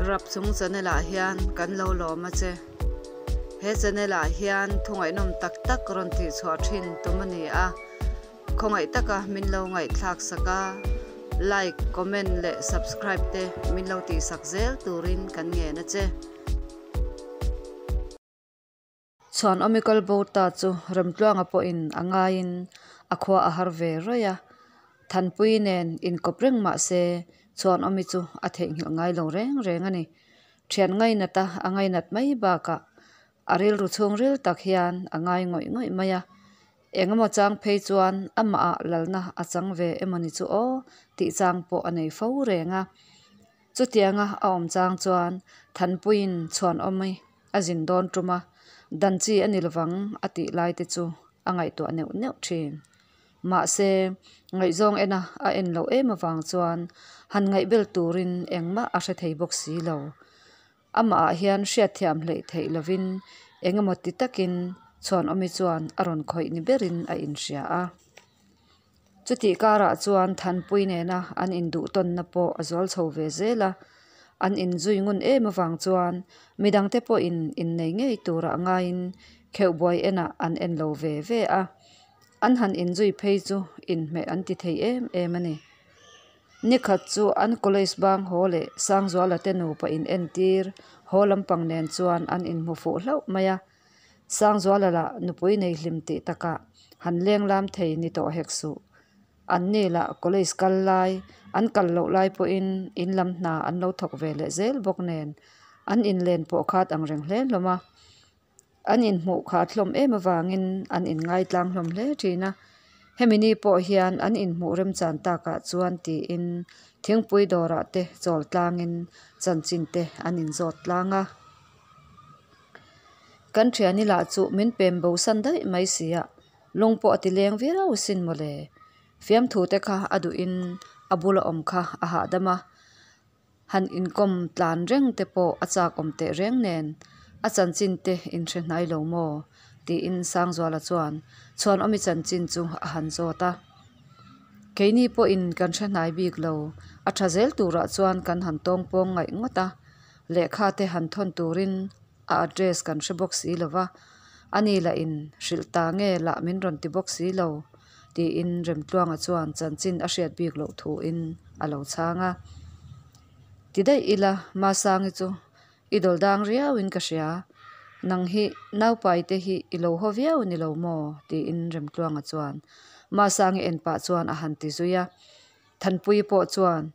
Rapchung channel ah hian kan lo lawm a che. He channel ah hian thu ngaihnawm tak tak rawn tih chhuah thin tum a ni a. Khawngaih taka min lo ngaihthlak sak a, like, comment leh subscribe te min lo tih sak zel turin kan ngen a che. Chhuan awmi kal bo ta chu Remtluanga pawhin a ngaiin a khua a har ve rawih a, Thanpui nen inkawp reng mah se chhuan awmi chu a theihnghilh ngai lo reng reng a ni. Thian ngainat a a ngainat mai bakah a rilru chhungril tak hian a ngai ngawih ngawih mai a, engemaw chang phei chuan amahah lalna a chang ve emawni chu aw tih chang pawh a nei fo reng a. Chutianga a awm chang chuan Thanpuiin chhuan awmi a zin dawn tum a, dan chi a ni lovang a tih lai te chu a ngaihtuah neuh neuh thin. Mahse, ngaihzawng ena a en loh em avang chuan han ngaihbel turin engmah a hre thei bawk si lo. Amahah hian hriatthiam hleih theih lovin engemaw ti takin Chhuanawmi chuan a rawn khawih ni berin a inhria a. Chutih karah chuan Thanpui nena an induh tawnna pawh a zual chho ve zel a, an inzui ngun em avang chuan midangte pawhin innei ngei turah ngaiin kheuhbuai enah an en lo ve ve a, an han inzui phei chu inhmeh an ti thei em em a ni. Nikhat chu an college bang haw leh Sangzuala te nupa in entir haw lampang nen chuan an inhmu fuh hlauh mai a. Sangzuala lah nupui nei hlim tih takah han leng lam thei ni tawh hek suh. An ni lah college kal lai, an kal loh lai pawhin in lam hna an lo thawk ve leh zel bawk nen an inlen pawh khat ang reng hle hlawm a. An inhmuh khat hlawm em avangin an inngaitlang hlawm hle thin a. Hemi ni pawh hian an inhmuh remchan takah chuan tiin thingpui dawrah te chawl tlangin chanchin te an inzawt tlang a. Kan thiani lah chu min pem bo san daih mai si a, lung pawh a ti leng viau sin mawle. Fiamthu te kha a duhin a bula awm kha a hahdam a, han inkawm tlan reng te pawh a chak awm teh reng nen a chanchin te inhre hnai lo maw? tiin Sangzuala chuan Chhuanawmi chanchin chu a han zawt a. Keini pawhin kan hre hnai bik lo, a tha zel turah chuan kan han tawngpawng ngaih ngawt a. Lehkha te han thawn turin a address kan hre bawk si lo va, ani lah in hrilh ta nge lah min rawn ti bawk si lo, tiin Remtluanga chuan chanchin a hriat bik loh thuin a lo chhang a. Ti daih ila Masangi chu i dawl dang riauin ka hria, nang hi naupai te hi i lo haw viau ni lo maw? tiin Remtluanga chuan Masangi en pah chuan a han ti zui a. Thanpuii pawh chuan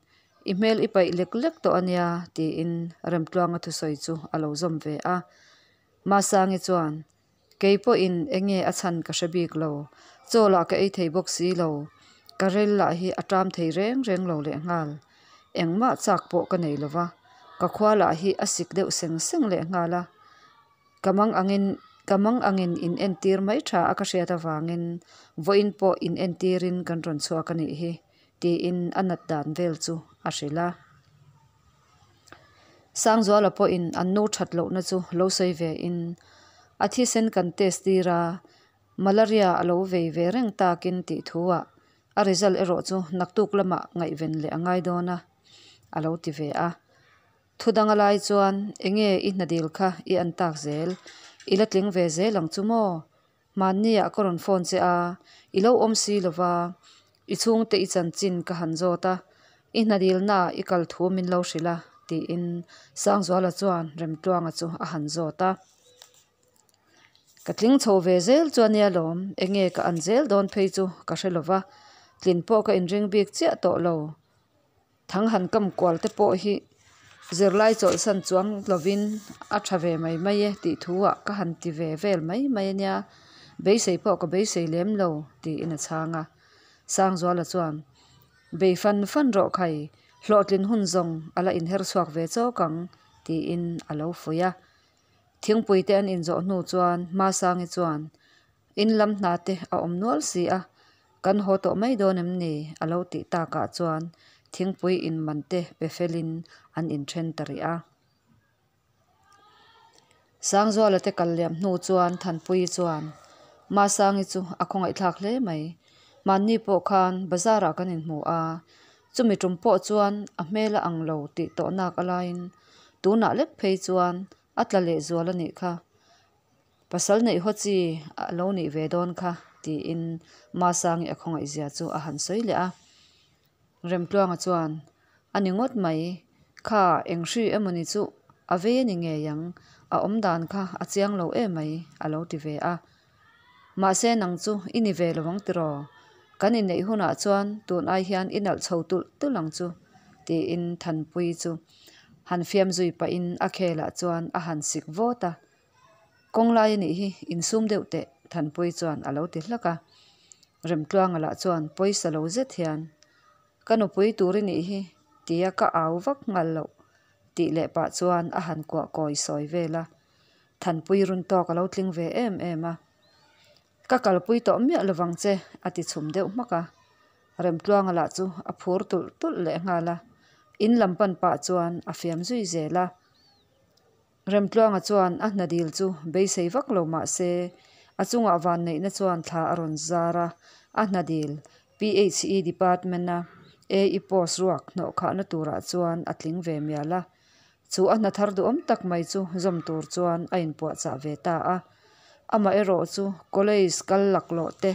I hmel i paih lek lek tawh a nia, tiin Remtluanga thusawi chu a lo zawm ve a. Masangi chuan, Kei pawhin eng nge a chhan ka hre bik lo, chaw lah ka ei thei bawk si lo, ka rel lah hi a ṭam thei reng reng lo lehnghal. Engmah chak pawh ka nei lo va, ka khua lah hi a sik deuh seng seng lehnghal a. Ka mang angin ka mang angin in entir mai tha a ka hriat avangin vawiin pawh in entirin kan rawn chhuak a nih hi tiin a nat dan vel chu a hrilh a. Sangzuala pawhin an nu that lohna chu lo sawi ve in a thisen kan test tir a, malaria a lo vei ve reng takin tih thu ah a result erawh chu naktuk lamah ngaihven leh a ngai dawn a a lo ti ve a. Thu danga lai chuan enge i hnadil kha i an tak zel, i la tling ve zel ang chu maw? Hmanni ah ka rawn phone che a, i lo awm si lova, i chhungte i chanchin ka han zawt a, i hnadilna ah i kal thu min lo hrilh a, tiin Sangzuala chuan Remtluanga chu a han zawt a. Ka tling chho ve zel chu ania lawm, enge ka an zel dawn phei chu ka hre lova, tlin pawh ka inring bik chiah tawh lo. Thang han kam kual te pawh hi zirlai chawlhsan chuang lovin a tha ve mai mai e tih thu ah ka han ti ve vel mai mai a nia, beisei pawh ka beisei lem lo tiin a chhang a. Sangzuala chuan, Bei fan fan rawh khai, hlawhtlin hun zawng a la inher chhuak ve chawk ang tiin a lo fuih a. Thingpui te an inzawh hnu chuan Hmasangi chuan, In lam hna te a awm nual si a, kan haw tawh mai dawn em ni? a lo tih takah chuan thingpui in man te pe felin an inthen ta rih a. Sangzuala te kal liam hnu chuan Thanpuii chuan, Masangi chu a khawngaihthlak hle mai. Mahni pawh khan bazar ah kan inhmu a, chumi tum pawh chuan a hmel a ang lo tih tawh nak a laiin Tunah lek phei chuan a tla lehzual a nih kha. Pasal neih haw chi a lo nih ve dawn kha, tiin Masangi a khawngaihzia chu a han sawi leh a. Remtluanga chuan, A ni ngawt mai, kha eng hri emawni chu a vei a ni ngei ang, a awmdan kha a chiang lo emai, a lo ti ve a. Mahse nang chu i ni ve lo ang tiraw? Kan inneih hunah chuan tun ai hian i nalh chho tulh tulh ang chu, tiin Thanpuii chu han fiam zui pahin a khelah chuan a han sik vawt a. Kawng lai a nih hi, insum deuh teh, Thanpuii chuan a lo ti hlak a. Remtluanga lah chuan pawisa lo zet hian, Ka nupui tur i nih hi, tia ka au vak nghal loh, tih leh pah chuan a han kuah kawi sawi vel a. Thanpuii run tawk a lo tling ve em em a. Ka kalpui tawh miah lovang che, a ti chhum deuh hmak a. Remtluanga lah chu a phur tulh tulh leh nghal a, in lam pan pah chuan a fiam zui zel a. Remtluanga chuan a hna dil chu beisei vak lo mah se, a chungah vanneihna chuan thla a rawn zar a, a hna dil PHE department-a AE post ruak hnawhkhahna turah chuan a tling ve mial a. Chu a hna thar duhawm tak mai chu zawm tur chuan a inpuahchah ve ta a. Amaherawh chu college kal laklawh te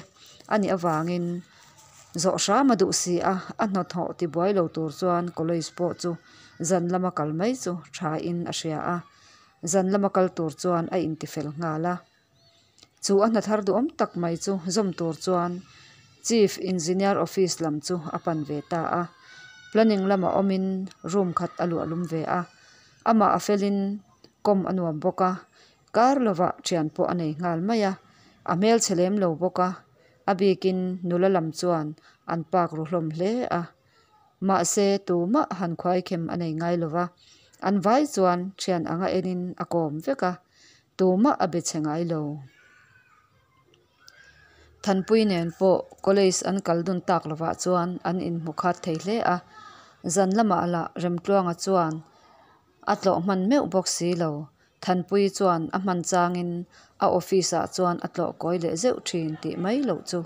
a nih avangin zawh hram a duh si a, a hnathawh tibuai lo tur chuan college pawh chu zan lama kal mai chu tha in a hria a, zan lama kal tur chuan a intifel nghal a. Chu a hna thar duhawm tak mai chu zawm tur chuan Chief Engineer Office lam chu a pan ve ta a. Planning lamah awmin room khat a luah lum ve a, amah a felin kawm a nuam bawk a, kar lovah thian pawh a nei nghal mai a, a hmelchhe lem lo bawk a, a bikin nula lam chuan an pak ru hlawm hle a. Mahse tumah han khuaikhem a nei ngai lova, an vai chuan thian anga enin a kawm vek a, tumah a be chhe ngai lo. Thanpui nen pawh college an kal dun tak lovah chuan an inhmu khat thei hle a, zan lamah lah Remtluanga chuan a tlawh hman meuh bawk si lo. Thanpui chuan a hman changin a office ah chuan a tlawh kawi leh zeuh thin tih mai loh chu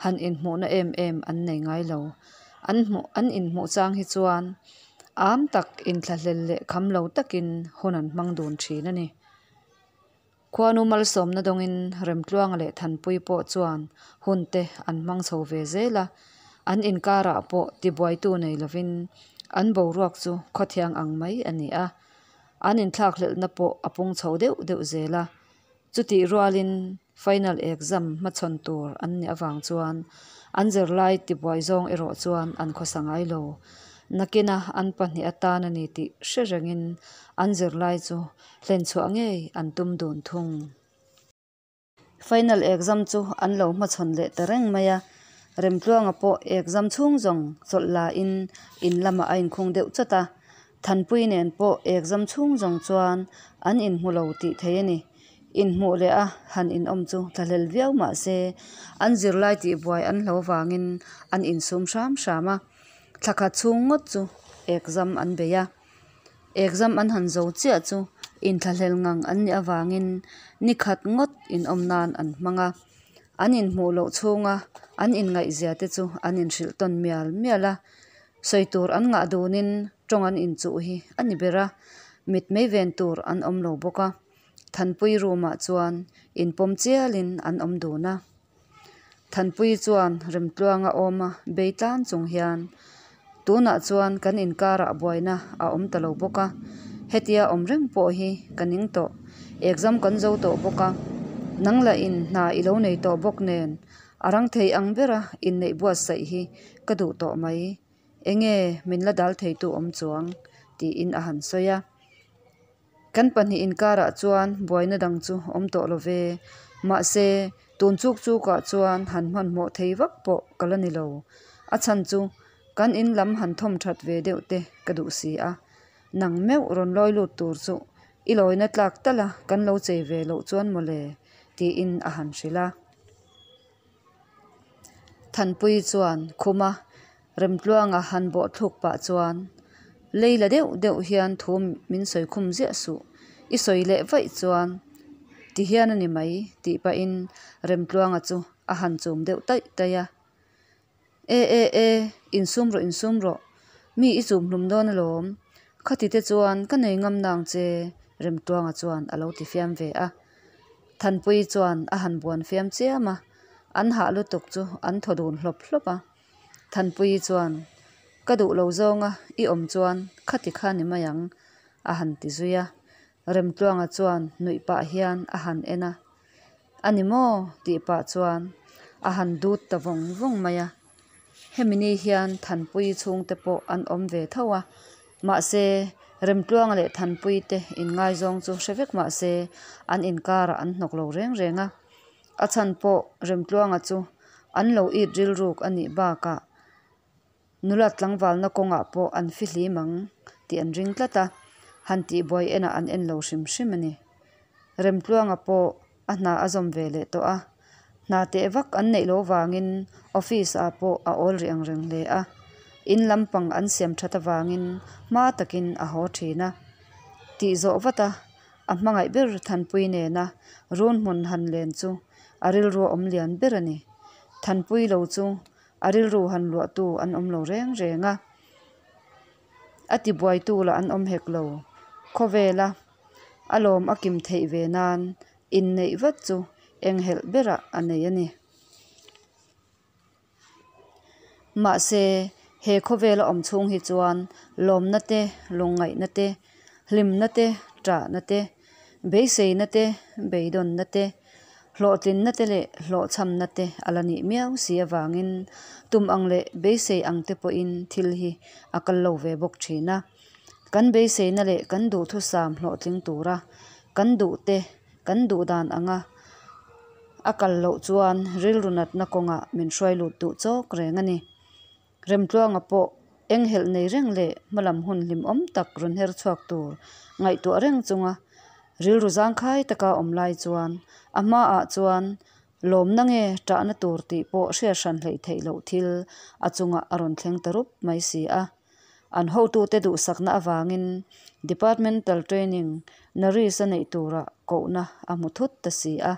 han inhmuhna em em an nei ngai lo. An hmuh an inhmuh chang hi chuan am tak inthlahlel leh kham lo takin hun an hmang dun thin a ni. Khuanu malsawmna dawngin Remtluanga leh Thanpui pawh chuan hun te an hmang chho ve zel a, an inkarah pawh tibuaitu nei lovin an boruak chu khawthiang ang mai a ni a, an inthlakhlelhna pawh a pung chho deuh deuh zel a. Chutih rualin final exam hmachhawn tur an nih avang chuan an zirlai tibuai zawng erawh chuan an khawsa ngai lo. Nakina an pahnih atan a ni tih hre rengin an zirlai chu hlenchhuah ngei an tum dun thung. Final exam chu an lo hmachhawn leh ta reng mai a, Remtluanga pawh exam chhung zawng chawlh la in in lamah a inkhung deuh chawt a, Thanpui nen pawh exam chhung zawng chuan an inhmu lo tih thei a ni. Inhmuh leh a han inawm chu thlahlel viau mah se an zirlai tihbuai an hlo vangin an insum hram hram a, thla khat chhung ngawt chu exam an bei a. Exam an han zo chiah chu inthlahlel ngang an nih avangin ni khat ngawt inawm nan an hmang a. An inhmuh loh chhunga an inngaihzia te chu an inhrilh tawn mial mial a. Sawi tur an ngah dunin tawng an inchuh hi a ni ber a, mit mei ven tur an awm lo bawk a. Thanpui room ah chuan inpawm chialin an awm dun a. Thanpui chuan Remtluanga awma bei tlan chung hian, Tunah chuan kan inkarah buaina a awm ta lo bawk a, hetia awm reng pawh hi ka ning tawh. Exam kan zo tawh bawk a, nang lah in hna i lo nei tawh bawk nen a rang thei ang bera inneih buatsaih hi ka duh tawh mai. Enge min la dal theitu awm chuang? tiin a han sawi a. Kan pahnih inkarah chuan buaina dang chu awm tawh lo ve. Mahse, tun chuk chukah chuan han hmanhmawh thei vak pawh ka la ni lo. A chhan chu kan in lam han thawm that ve deuh te ka duh si a. Nang meuh rawn lawi lut tur chu i lawina tlak tal a kan lo chei ve loh chuan mawle, tiin a han hrilh a. Thanpui chuan khuma Remtluanga han bawh thluk pah chuan, Lei la deuh deuh hian thu min sawi khum ziah suh, i sawi leh vaih chuan ti hian a ni mai, tih pahin Remtluanga chu a han chum deuh taih taih a. E e e, insum rawh insum rawh, mi i chum hlum dawn alawm, Khati te chuan ka nei ngam nang che Remtluanga chuan a lo ti fiam ve a. Thanpuii chuan a han buan fiam chiam a, an hah lutuk chu an thaw dun hlawp hlawp a. Thanpuii chuan, Ka duh lo zawnga i awm chuan khati kha ni mai ang a han ti zui a. Remtluanga chuan nuih pah hian a han en a, A ni maw? tih pah chuan a han dut ta vawng vawng mai a. Hemi ni hian Thanpuii chhungte pawh an awm ve tho a, mahse Remtluanga leh Thanpuii te inngaizawng chu hre vek mahse an inkarah an hnawk lo reng reng a. A chhan pawh Remtluanga chu an lo it rilruk a nih bakah Nula tlangvalna kawngah pawh an fihlim ang tih an ring tlat a, han tihbuai enah an en lo hrim hrim a ni. Remtluanga pawh a hna a zawm ve leh tawh a, hna teh vak an neih loh vangin office ah pawh a awl rih ang reng hle a, in lampang an siam that avangin hma takin a haw thin a. Tih zawh vat a, a hmangaih ber Thanpui nena run hmun han len chu a rilru a awm lian ber a ni. Thanpui lo chu A rilru han luahtu an awm lo reng reng a, a tibuaitu lah an awm hek lo. Khawvela a lawm a kim theih ve nan inneih vat chu enghelh berah a nei a ni. Mahse, he khawvela awm chhung hi chuan lawmna te, lungngaihna te, hlimna te, ṭahna te, beiseina te, beidawnna te, Hlawhtlinna te leh hlawhchhamna te a la nih miau si avangin tum ang leh beisei ang te pawhin thil hi a kal lo ve bawk thin a. Kan beiseina leh kan duhthusam hlawhtling tura kan duh te kan duh dan anga a kal loh chuan rilru natna kawngah min hruai lut duh chawk reng a ni. Remtluanga pawh enghelh nei reng leh hmalam hun hlimawm tak rawn her chhuak tur ngaihtuah reng chunga rilru zangkhai taka awm lai chuan a hmaah chuan lawmna nge ṭahna tur tih pawh hriat hran hleih theih loh thil a chungah a rawn thleng ta rup mai si a. An hotute duhsakna avangin Departmental Training Nurse a neih turah kohna a hmu thut ta si a.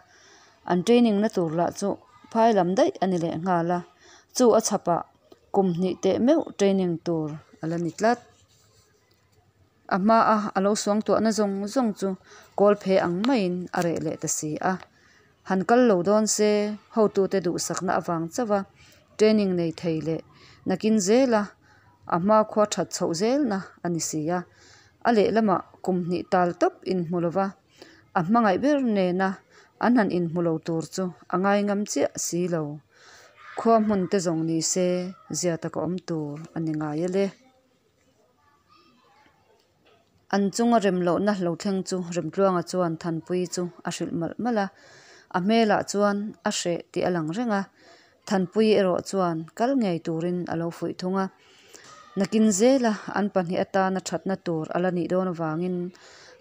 An training na tur lah chu phai lam daih a ni leh nghal a, chu a chhapah kum hnih teh meuh training tur a la ni tlat. A hmaa a lo suangtuahna zawng zawng chu kawl phe ang maiin a reh leh ta si a. Han kal lo dawn se hotute duhsakna avang chauh a training nei thei leh nakin zela a hmakhua that chhoh zelna a ni si a. A lehlamah kum hnih tal tawp inhmu lova A hmangaih ber nena an han inhmu lo tur chu a ngai ngam chiah si lo. Khua hmun te zawng ni se zia taka awm tur a ni ngai a le. An chunga rem lohna lo thleng chu Remtluanga chuan Thanpuii chu a hrilh malh malh a. A hmelah chuan a hreh tih a lang reng a. Thanpuii erawh chuan kal ngei turin a lo fuih thung a. Nakin zela an pahnih atana thatna tur a la nih dawn avangin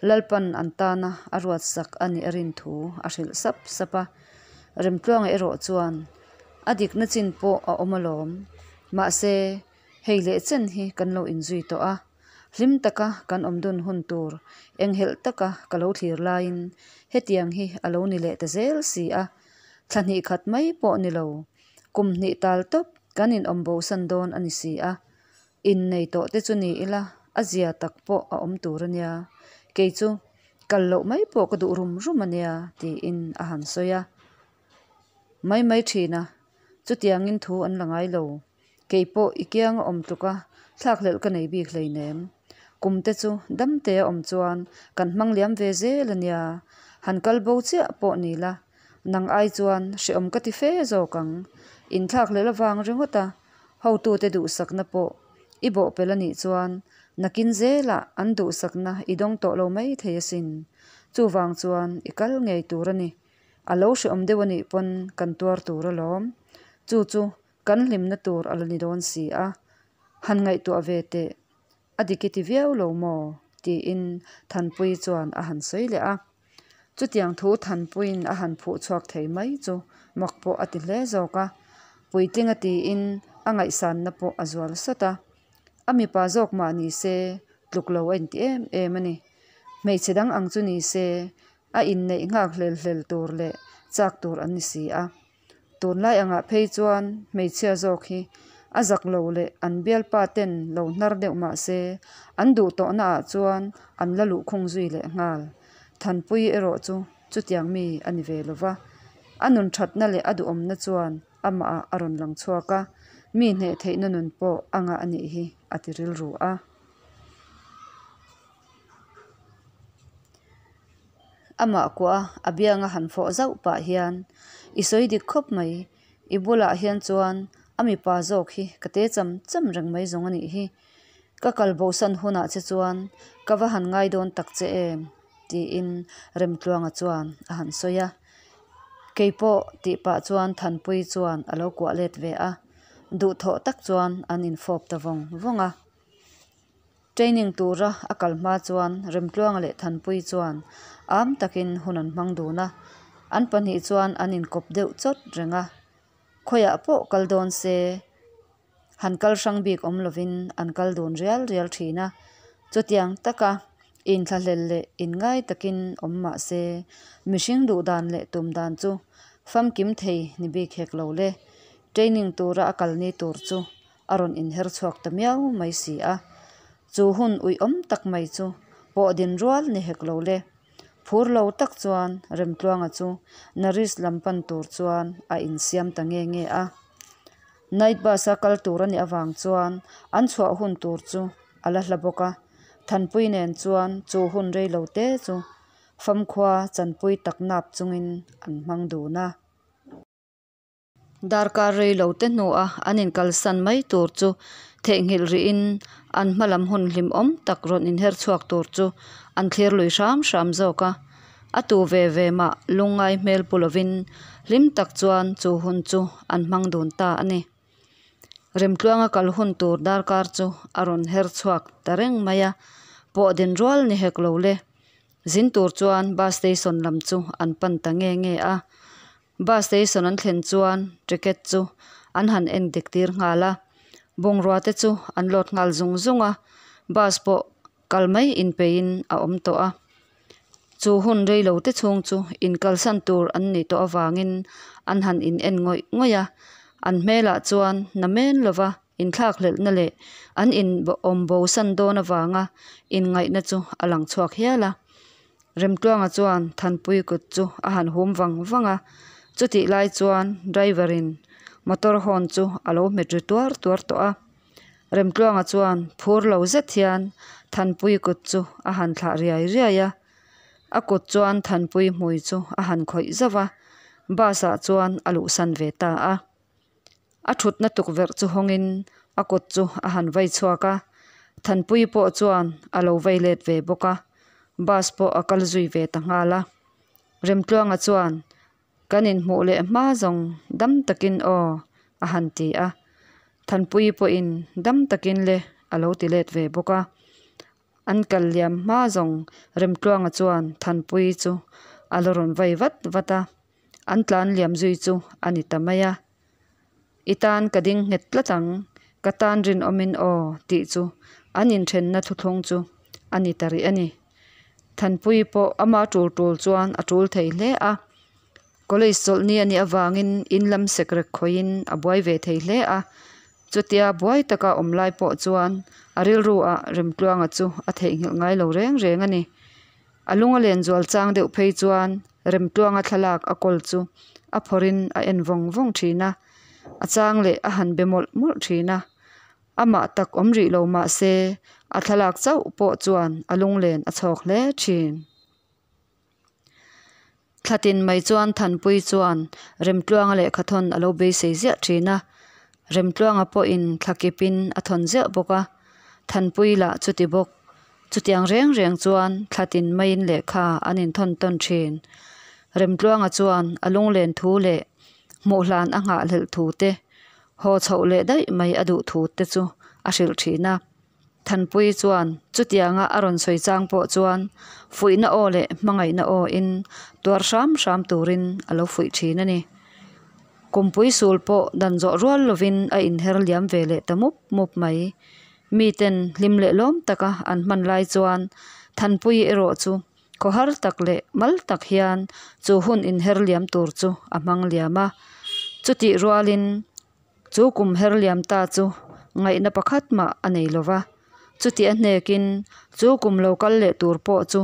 Lalpan an tana a ruatsak a nih a rin thu a hrilh sap sap a. Remtluanga erawh chuan a dikna chin pawh a awm alawm. Mahse, hei leh chen hi kan lo inzui tawh a. Hlim taka kan awm dun hun tur enghelh taka ka lo thlir laiin hetiang hi a lo ni leh ta zel si a. Thla hnih khat mai pawh ni lo, kum hnih tal tawp kan inawm bosan dawn a ni si a. Innei tawh te chu ni ila a zia tak pawh a awm tur a nia, kei chu kal loh mai pawh ka duh rum rum a nia tiin a han sawi a. Mai mai thin a, chutiangin thu an la ngai lo. Kei pawh i kiang a awm tluk a, thlakhlelh ka nei bik hleinem. Kum te chu damte a awm chuan kan hmang liam ve zel a nia, han kal bo chiah pawh ni la, nang ai chuan hrehawm ka ti fe zawk ang. Inthlakhlelh avang ringawt a, hotute duhsakna pawh i bawhpelh a nih chuan nakin zelah an duhsakna i dawng tawh lo mai thei asin. Chuvang chuan i kal ngei tur a ni. A lo hrehawm deuh a nih pawn kan tuar tur alawm. Chu chu Kan hlimna tur a la ni dawn si a, han ngaihtuah ve teh, a dik i ti viau lo maw? tiin Thanpuii chuan a han sawi leh a. Chutiang thu Thanpuiin a han phuh chhuak thei mai chu mak pawh a ti hle zawk a, puitling a tiin a ngaihsanna pawh a zual sawt a. A mipa zawk mah ni se tluk lo a inti em em a ni. Hmeichhe dang ang chu ni se a inneih nghak hlel hlel tur leh chak tur an ni si a. Tunlai angah phei chuan hmeichhia zawk hi A zak lo leh an bialpa ten lo hnar deuh mah se an duh tawhna ah chuan an la luhkhung zui leh nghal. Thanpuii erawh chu chutiang mi a ni ve lova, a nun thatna leh a duhawmna chuan amah ah a rawn lang chhuak a, mi hneh theihna nun pawh a ngah a nih hi a ti rilru a. Amah kuah a a bianga han fawh zauh pah hian, I sawi dik khawp mai, i bulah hian chuan a mipa zawk hi ka te cham cham reng mai zawng a nih hi. Ka kal bosan hunah che chuan ka va han ngai dawn tak che em? tiin Remtluanga chuan a han sawi a. Keipawh tih pah chuan Thanpuii chuan a lo kuah let ve a, duhthawh tak chuan an infawp ta vawng vawng a. Training tura a kal hma chuan Remtluanga leh Thanpuii chuan am takin hun an hmang dun a, an pahnih chuan an inkawp deuh chawt reng a. Khawiah pawh kal dawn se han kal hrang bik awm lovin an kal dun rial rial thin a, chutiang taka inthlahlel leh inngai takin awm mah se mihring duh dan leh tum dan chu famkim thei ni bik hek lo le. Training tura a kal ni tur chu a rawn inher chhuak ta miau mai si a, chu hun uiawm tak mai chu pawh din rual ni hek lo le. Phur lo tak chuan Remtluanga chu Naris lam pan tur chuan a insiam ta nge nge a. Night bus a kal tur a nih avang chuan an chhuah hun tur chu a la hla bawk a, Thanpui nen chuan chu hun rei lo te chu famkhua chanpui tak nap chungin an hmang dun a. Darkar rei lo te hnua an inkalsan mai tur chu theihnghilh rihin an hma lam hun hlimawm tak rawn inher chhuak tur chu an thlir lui hram hram zawk a. A tu ve ve mah lungngai hmel pu lovin hlim tak chuan chu hun chu an hmang dun ta a ni. Remtluanga kal hun tur darkar chu a rawn her chhuak ta reng mai a, pawh din rual ni hek lo le. Zin tur chuan bus station lam chu an pan ta nge nge a. Bus station an thlen chuan ticket chu an han en dik tir nghal a, bungrua te chu an load nghal zung zung a, bus pawh kal mai inpeihin a awm tawh a. Chu hun rei lo te chhung chu inkalsan tur an nih tawh avangin an han in en ngawih ngawih a, an hmelah chuan na men lova inthlakhlelhna leh an in awm bosan dawn avanga inngaihna chu a lang chhuak hial a. Remtluanga chuan Thanpui kut chu a han hum vang vang a, chutih lai chuan driver in motor horn chu a lo hmet ri tuar tuar tawh a. Remtluanga chuan phur lo zet hian Thanpui kut chu a han thlah riai riai a, a kut chuan Thanpui hmui chu a han khawih zauh a, bus ah chuan a luhsan ve ta a. A thutna tukverh chu hawngin a kut chu a han vai chhuak a, Thanpuii pawh chuan a lo vai let ve bawk a, bus pawh a kal zui ve ta nghal a. Remtluanga chuan, Kan inhmuh leh hma zawng dam takin aw a han ti a, Thanpuii pawhin dam takin le a lo ti let ve bawk a. An kal liam hma zawng Remtluanga chuan Thanpuii chu a la rawn vai vat vat a, an tlan liam zui chu a ni ta mai a. I tan ka ding nghet tlat ang, ka tan rinawmin aw tih chu an inthenna thuthlung chu a ni ta rih a ni. Thanpuii pawh ama tul tul chuan a tul thei hle a, college chawlhni a nih avangin in lam sekrek khawihin a buai ve thei hle a. Chutia buai taka awm lai pawh chuan a rilru ah Remtluanga chu a theihnghilh ngai lo reng reng a ni. A lung a len zual chang deuh phei chuan Remtluanga thlalak a kawl chu a phawrhin a en vawng vawng thin a, a chang leh a han be mawlh mawlh thin a. Amah tak awm rih lo mah se a thlalak chauh pawh chuan a lunglen a chhawk hle thin. Thlatin mai chuan Thanpuii chuan Remtluanga lehkha thawn a lo beisei ziah thin a, Remtluanga pawhin thla kipin a thawn ziah bawk a, Thanpuii lah chuti bawk. Chutiang reng reng chuan thlatin maiin lehkha an inthawn tawn thin. Remtluanga chuan a lunglen thu leh hmuh hlan a nghahhlelh thu te, haw chhoh leh daih mai a duh thu te chu a hrilh thin a. Thanpuii chuan chutianga a rawn sawi chang pawh chuan fuihna aw leh hmangaihna aw in tuar hram hram turin a lo fuih thin a ni. Kumpui sul pawh dan zawh rual lovin a inher liam ve leh ta mup mup mai. Miten hlim leh lawm taka an hman lai chuan Thanpuii erawh chu khawhar tak leh mal tak hian chu hun inher liam tur chu a hmang liam a. Chutih rualin. Chu kum her liam ta chu ngaihna pakhat mah a nei lo va, chuti a hnekin chu kum lo kal leh tur pawh chu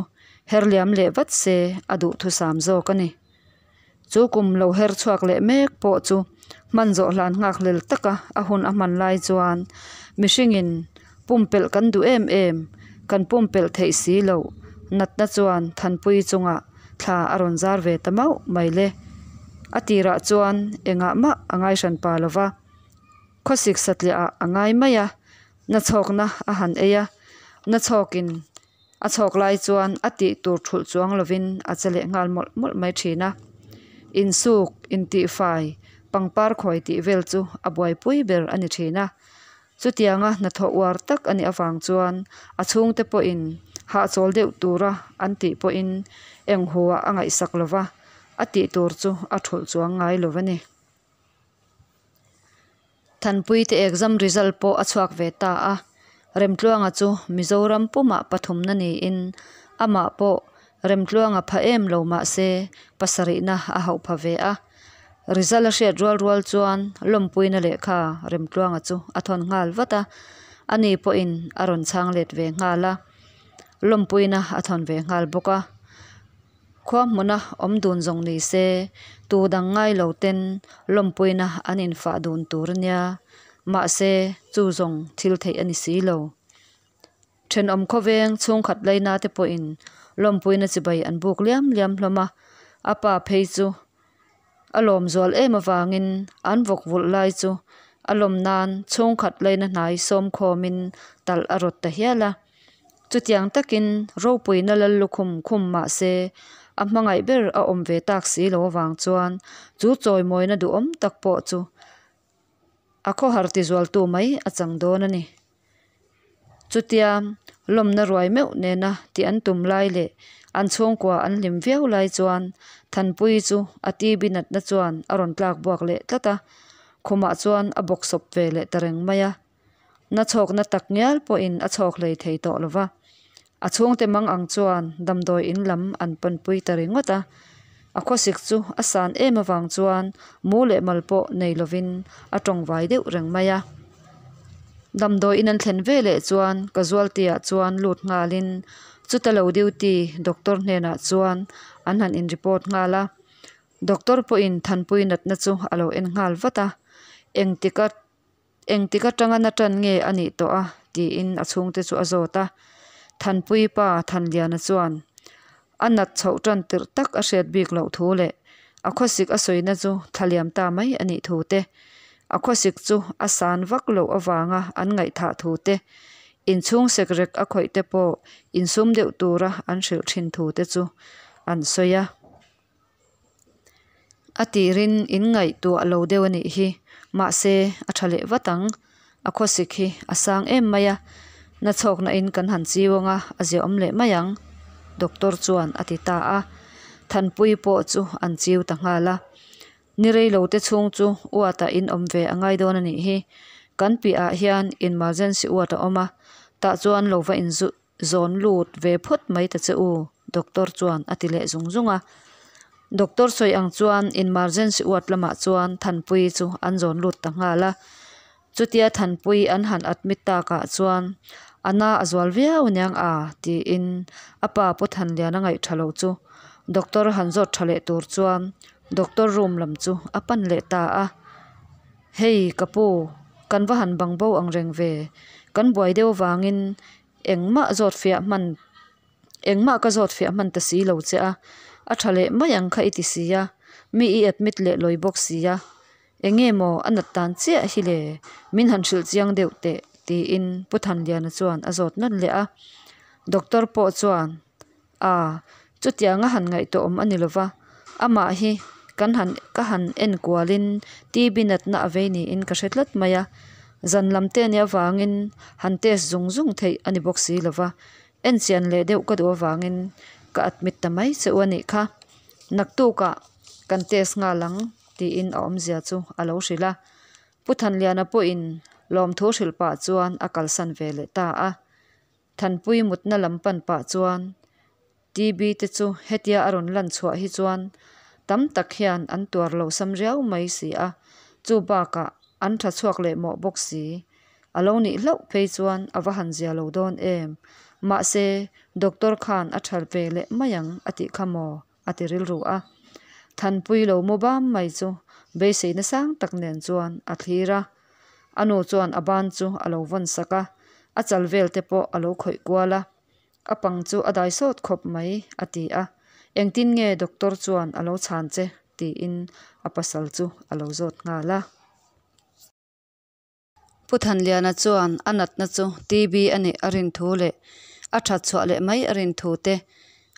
her liam leh vat se a duhthusam zawk a ni. Chu kum lo her chhuak leh mek pawh chu hman zawh hlan nghakhlel taka a hun a hman lai chuan mihringin pumpelh kan duh em em, kan pumpelh theih si loh natna chuan Thanpui chungah thla a rawn zar ve ta mauh mai le. A tirah chuan engah mah a ngai hran pa lo va, khawsik satliah ah a ngai mai a, nachhawkna a han ei a, nachhawkin a chhawk lai chuan a tih tur thulh chuang lovin a che leh nghal mawlh mawlh mai thin a. Insuk, intihfai, pangpar khawi tih vel chu a buaipui ber a ni thin a. Chutianga hnathawh uar tak a nih avang chuan a chhungte pawhin hahchawl deuh tura an tih pawhin eng huah a ngaihsak lo va, a tih tur chu a thulh chuang ngai lo a ni. Thanpuite exam result pawh a chhuak ve ta a, Remtluanga chu Mizoram pumah pathumna niin amah pawh Remtluanga pha em lo mah se pasarihna a hauh pha ve a. Result a hriat rual rual chuan lawmpuina lehkha Remtluanga chu a thawn nghal vat a, ani pawhin a rawn chhang let ve nghal a, lawmpuina a thawn ve nghal bawk a. Khua hmuna awm dun zawng ni se tu dang ngai lo ten lawmpuina an infah dun tur a nia, mahse chu zawng thil theih a ni si lo. Thenawm khawveng chhungkhat laina te pawhin lawmpuina chibai an buk liam liam hlawm a, a pa phei chu a lawm zual em avangin an vawk vulh lai chu a lawm nan chhungkhat laina hnai sawm khawmin talh a rawt ta hial a. Chutiang takin ropuina lal lukhum khum mah se a hmangaih ber a awm ve tak si lo avang chuan chu chawimawina duhawm tak pawh chu a khawhar tizualtu mai a chang dawn a ni. Chutia lawmna ruai meuh nena tih an tum lai leh an chhungkua an hlim viau lai chuan Thanpuii chu a TB natna chuan a rawn tlak buak leh tlat a, khumah chuan a bawk sawp ve leh ta reng mai a. Na chhawkna tak ngial pawhin a chhawk hlei thei tawh lo va. A chhungte mang ang chuan damdawi in lam an panpui ta ringawt a. A khawsik chu a san em avang chuan mu leh mal pawh nei lovin a tawngvai deuh reng mai a. Damdawi in an thlen ve leh chuan casualty ah chuan lut nghalin chuta lo duty doctor hnenah chuan an han in report nghal a. Doctor pawhin Thanpui natna chu a lo en nghal vat a, engtik a. Engtik atanga na tan nge a nih tawh a? tiin a chhungte chu a zawt a. Thanpui pa Thanliana chuan a nat chhoh tan tirh tak a hriat bik loh thu leh a khawsik a sawina chu thlaliam ta mai a nih thu te, a khawsik chu a san vak loh avanga an ngaihthah thu te, inchhung sekrek a khawih te pawh insum deuh tura an hrilh thin thu te chu an sawi a. A tirin in ngaihtuah lo deuh a nih hi, mahse a tha leh vat ang. A khawsik hi a sang em mai a, nachhawkna in kan han chiu ang a, a ziahawm leh mai ang, doctor chuan a ti ta a. Thanpui pawh chu an chiu ta nghal a. Ni rei lo te chhung chu ward-ah in awm ve a ngai dawn a nih hi. Kan piahah hian emergency ward a awm a, tah chuan lo va in zawn lut ve phawt mai ta che u, doctor chuan a ti leh zung zung a. Doctor sawi ang chuan emergency ward lamah chuan Thanpuii chu an zawn lut ta nghal a. Chutia Thanpuii an han admit takah chuan a na a zual viau aniang a tiin a pa Pu Thanliana ngaih tha lo chu doctor han zawt tha leh tur chuan doctor room lam chu a pan leh ta a. Hei ka pu, kan va han bang bo ang reng ve, kan buai deuh avangin engmah zawt fiah hman engmah ka zawt fiah hman ta si lo che a, a tha leh mai ang kha i ti si a, mi i admit leh lawi bawk si a, enge maw a nat tan chiah hi le, min han hrilh chiang deuh teh tiin Pu Thanliana chuan a zawt nawn leh a, doctor pawh chuan A, chutianga han ngaihtuah awm a ni lova, amah hi kan han ka han en kualin TB natna a vei niin ka hre tlat mai a, zan lam te ania avangin han test zung zung theih a ni bawk si lova, en chian leh deuh ka duh avangin ka admit ta mai che u a nih kha, naktukah kan test nghal ang tiin a awmzia chu a lo hrilh a, Pu Thanliana pawhin lawmthu hrilh pah chuan a kalsan ve leh ta a. Thanpui mutna lam pan pah chuan TB te chu hetia a rawn lan chhuah hi chuan tam tak hian an tuar lo sam riau mai si a, chu bakah An tha chhuak leh mawh bawk si. A lo nih hlauh phei chuan a va han zia lo dawn em. Mahse, doctor khan a tha ve leh mai ang a tih kha maw a ti rilru a. Thanpui lo mu bam mai chu beiseina sang tak nen chuan a thlir a. A nu chuan a ban chu a lo vawn sak a, a chal vel te pawh a lo khawih kual a. A pang chu a dai sawt khawp mai a ti a. Engtin nge doctor chuan a lo chhan che? tiin a pasal chu a lo zawt nghal a. Pu Thanliana chuan a natna chu TB a nih a rin thu leh a that chhuah leh mai a rin thu te,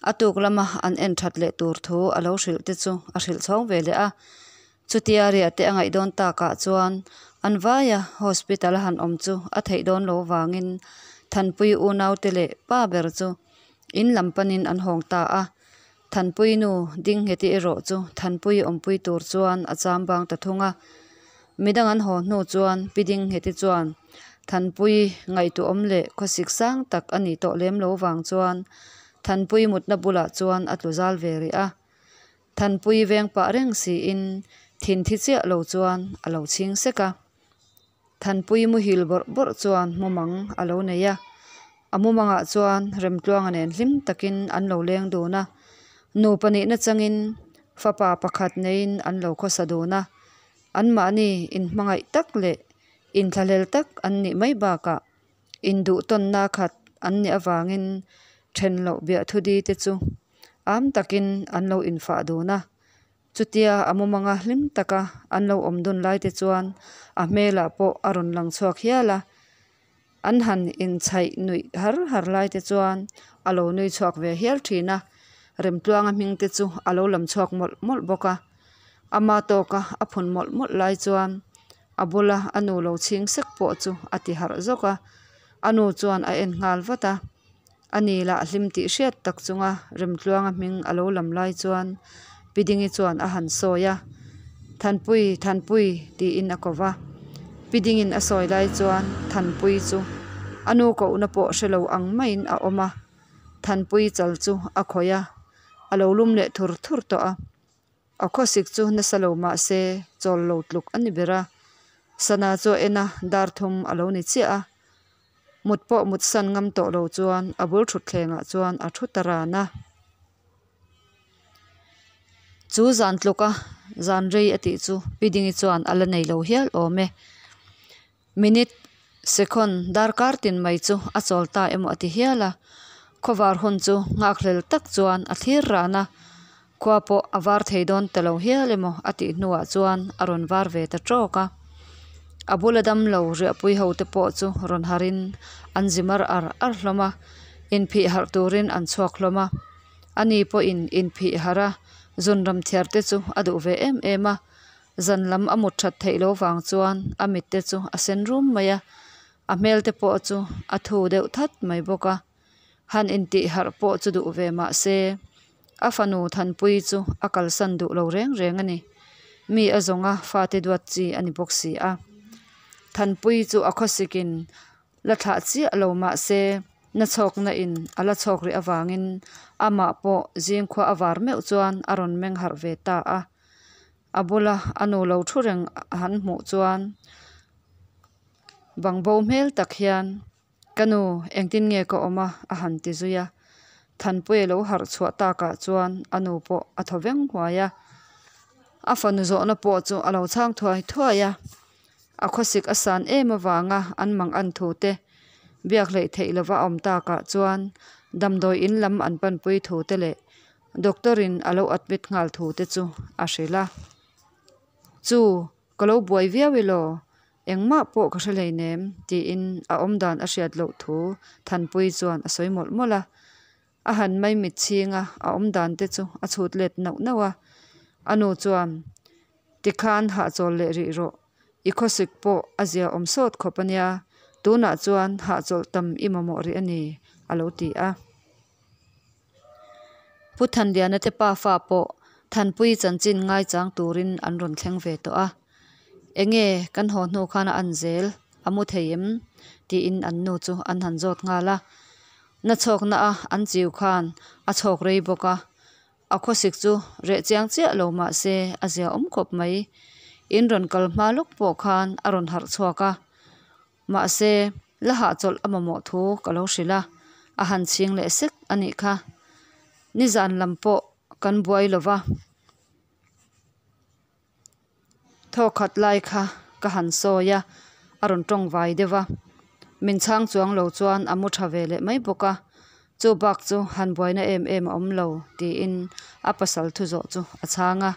a tuk lama an en that leh tur thu a lo hrilh te chu a hrilh chhawng ve leh a. Chutia riah te a ngaih dawn takah chuan an vaia hospital a han awm chu a theih dawn lo vangin Thanpui unaute leh pa ber chu in lam panin an hawng ta a. Thanpui nu Dingheti erawh chu Thanpui awmpui tur chuan a cham bang ta thung a. Midang an haw hnu chuan Pi Dingheti chuan Thanpui ngaihtuahawm leh khawsik sang tak a nih tawh lem lo vang chuan Thanpui mutna bulah chuan a tlu zal ve rih a. Thanpui veng pah reng siin thin thi chiah lo chuan a lo chhing sek a. Thanpui muhil bawrh bawrh chuan mumang a lo nei a. A mumangah chuan Remtluanga nen hlim takin an lo leng dun a. Nupa nihna changin fapa pakhat neiin an lo khawsa dun a. Anmahni inhmangaih tak leh inthlahlel tak an nih mai bakah induhtawnna khat an nih avangin then loh biahthudi te chu am takin an lo infah dun a. Chutia a mumanga hlim taka an lo awm dun lai te chuan a hmelah pawh a rawn lang chhuak hial a. An han inchhaih nuih har har lai te chuan a lo nui chhuak ve hial thin a, Remtluanga hming te chu a lo lam chhuak mawlh mawlh bawk a. Ama tawka a phun mawlh mawlh lai chuan a bula a nu lo chhing sek pawh chu a ti harh zawk a, a nu chuan a en nghal vat a. A ni lah hlim tih hriat tak chunga Remtluanga hming a lo lam lai chuan Pi Dingi chuan a han sawi a, Thanpui, Thanpui tiin a ko va. Pi Dingin a sawi lai chuan Thanpui chu a nu kohna pawh hre lo ang maiin a awm a, Thanpui chal chu a khawih a, a lo lum leh thur thur tawh a. A khawsik chu nasa lo mah se chawl lo tluk a ni ber a, sana chu a en a, dar thum a lo ni chiah a. Mut pawh mut san ngam tawh lo chuan a bul thutthlengah chuan a thu ta ran a. Chu zan tluka zan rei a tih chu Pi Dingi chuan a la nei lo hial awm e. Minute, second, darkar tin mai chu a chawl ta emaw a ti hial a. Khawvar hun chu nghakhlel tak chuan a thlir ran a. Khua pawh a var thei dawn ta lo hial emaw a tih hnuah chuan a rawn var ve ta tawk a. A bula damlo riahpui ho te pawh chu rawn harin an zi mar ar ar hlawm a, inphih harh turin an chhuak hlawm a. Ani pawhin inphih harh a, zun ram thiar te chu a duh ve em em a. Zan lam a mut that theih lo vang chuan a mit te chu a sen rum mai a, a hmel te pawh chu a thu deuh that mai bawk a. Han intih harh pawh chu duh ve mah se, a fanu Thanpuii chu a kalsan duh lo reng reng a ni. Mi a zawnga fate duat chi a ni bawk si a. Thanpuii chu a khawsikin la thlah chiah lo mah se, na chhawkna in a la chhawk rih avangin amah pawh zingkhua a var meuh chuan a rawn meng harh ve ta a. A bula a nu lo thu reng han hmuh chuan bangbo hmel tak hian, Ka nu, engtin nge ka awm a? a han ti zui a. Thanpuia lo harh chhuah takah chuan a nu pawh a thaw veng huai a. A fanu zawhna pawh chu a lo chhang thuai thuai a. A khawsik a san em avanga an mang an thu te biak hleih theih lova a awm takah chuan damdawi in lam an panpui thu te leh doctor in a lo admit nghal thu te chu a hrilh a. Chu, ka lo buai viau elaw? Engmah pawh ka hre hleinem, tiin a awmdan a hriat loh thu Thanpuii chuan a sawi mawlh mawlh a. A han maimit chhing a, a awmdan te chu a chhut let nauh nauh a. A nu chuan, Tikhan hahchawl leh rih rawh, i khawsik pawh a zia awm sawt khawp a nia, tunah chuan hahchawlh tam i mamawh rih a ni, a lo ti a. Pu Thanliana te pa fa pawh Thanpuii chanchin ngaichang turin an rawn thleng ve tawh a. Enge kan haw hnu khan a an zel, a mu thei em? tiin an nu chu an han zawt nghal a. Na chhawkna a an chiu khan a chhawk rei bawk a, a khawsik chu reh chiang chiah lo mah se a zia awm khawp mai. In rawn kal hma lawk pawh khan a rawn harh chhuak a, mahse la hahchawlh a mamawh thu ka lo hrilh a, a han chhing leh sek a nih kha. Nizan lam pawh kan buai lo va. Thaw khat lai kha ka han sawi a, a rawn tawng vai deuh a. Min chhang chuang lo chuan a mu tha ve leh mai bawk a, chu bak chu han buaina em em a awm lo tiin a pasal thu zawh chu a chhang a.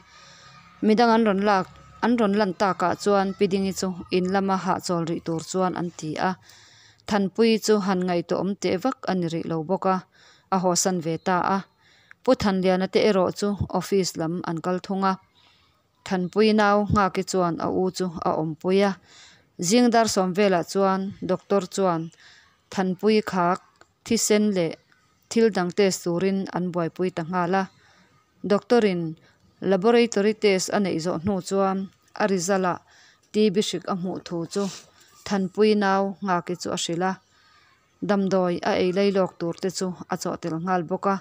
Midang an rawn lak an rawn lan takah chuan Pi Dingi chu in lama hahchawl rih tur chuan an ti a. Thanpuii chu han ngaihtuah awm teh vak a ni rih lo bawk a, a hawsan ve ta a. Pu Thanliana te erawh chu office lam an kal thung a. Thanpui nau Nghaki chuan a u chu a awmpui a. Zing dar sawm velah chuan doctor chuan Thanpui khak thisen leh thil dang test turin an buaipui ta nghal a. Doctor in laboratory test a neih zawh hnu chuan a result ah TB hrik a hmuh thu chu Thanpui nau Nghaki chu a hrilh a. Damdawi a ei lai lawk tur te chu a chawh tel nghal bawk a.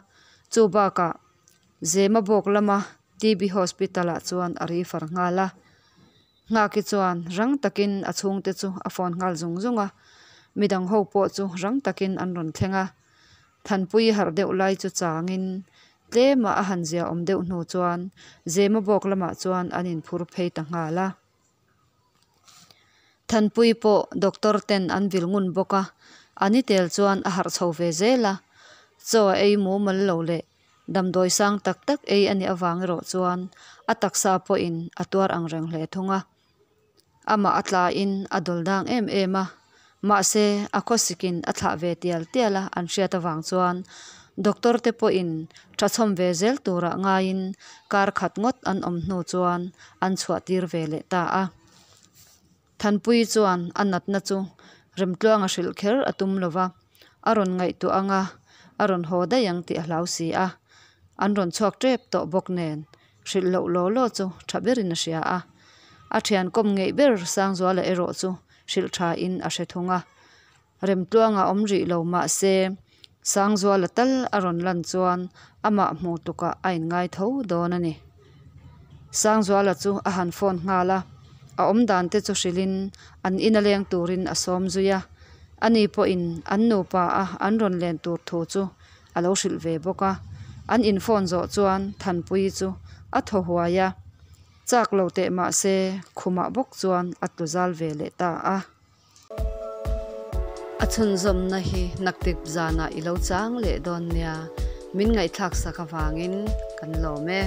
Chu bakah Zemabawk lama TB Hospital ah chuan a refer nghal a. Nghaki chuan rang takin a chhungte chu a phone nghal zung zung a. Midang ho pawh chu rang takin an rawn thleng a. Thanpui harh deuh lai chu changin tlema a han zia awm deuh hnu chuan Zemabawk lamah chuan an inphur phei ta nghal a. Thanpui pawh doctor ten an vil ngun bawk a, a ni tel chuan a harh chho ve zel a. Chaw a ei mumal lo leh damdawi sang tak tak ei a nih avang erawh chuan a taksa pawhin a tuar ang reng hle thung a. Amah a tlain a dawl dang em em a, mahse a khawsikin a thlah ve tial tial a an hriat avang chuan doctor te pawhin tha chhawm ve zel turah ngaiin kar khat ngawt an awm hnu chuan an chhuah tir ve leh ta a. Thanpui chuan a natna chu Remtluanga hrilh kher a tum lo va, a rawn ngaihtuah ang a, a rawn haw daih ang tih a hlau si a. An rawn chhuak tep tawh bawk nen hrilh loh law law chu tha berin a hria a. A thian kawm ngeih ber Sangzuala erawh chu hrilh tha in a hre thung a. Remtluanga awm rih lo mah se Sangzuala tal a rawn lan chuan amah hmu tukah a inngai tho dawn a ni. Sangzuala chu a han phone nghal a, a awm dan te chu hrilhin an ina leng turin a sawm zui a. Ani pawhin an nupa a an rawn len tur thu chu a lo hrilh ve bawk a. An in phone zawh chuan Thanpuii chu a thaw huai a, chak lo teh mah se khumah bawk chuan a tlu zal ve leh ta a. A chhunzawmna hi naktip zanah i lo chang leh dawn nia, min ngaihthlak sak avangin kan lawm e.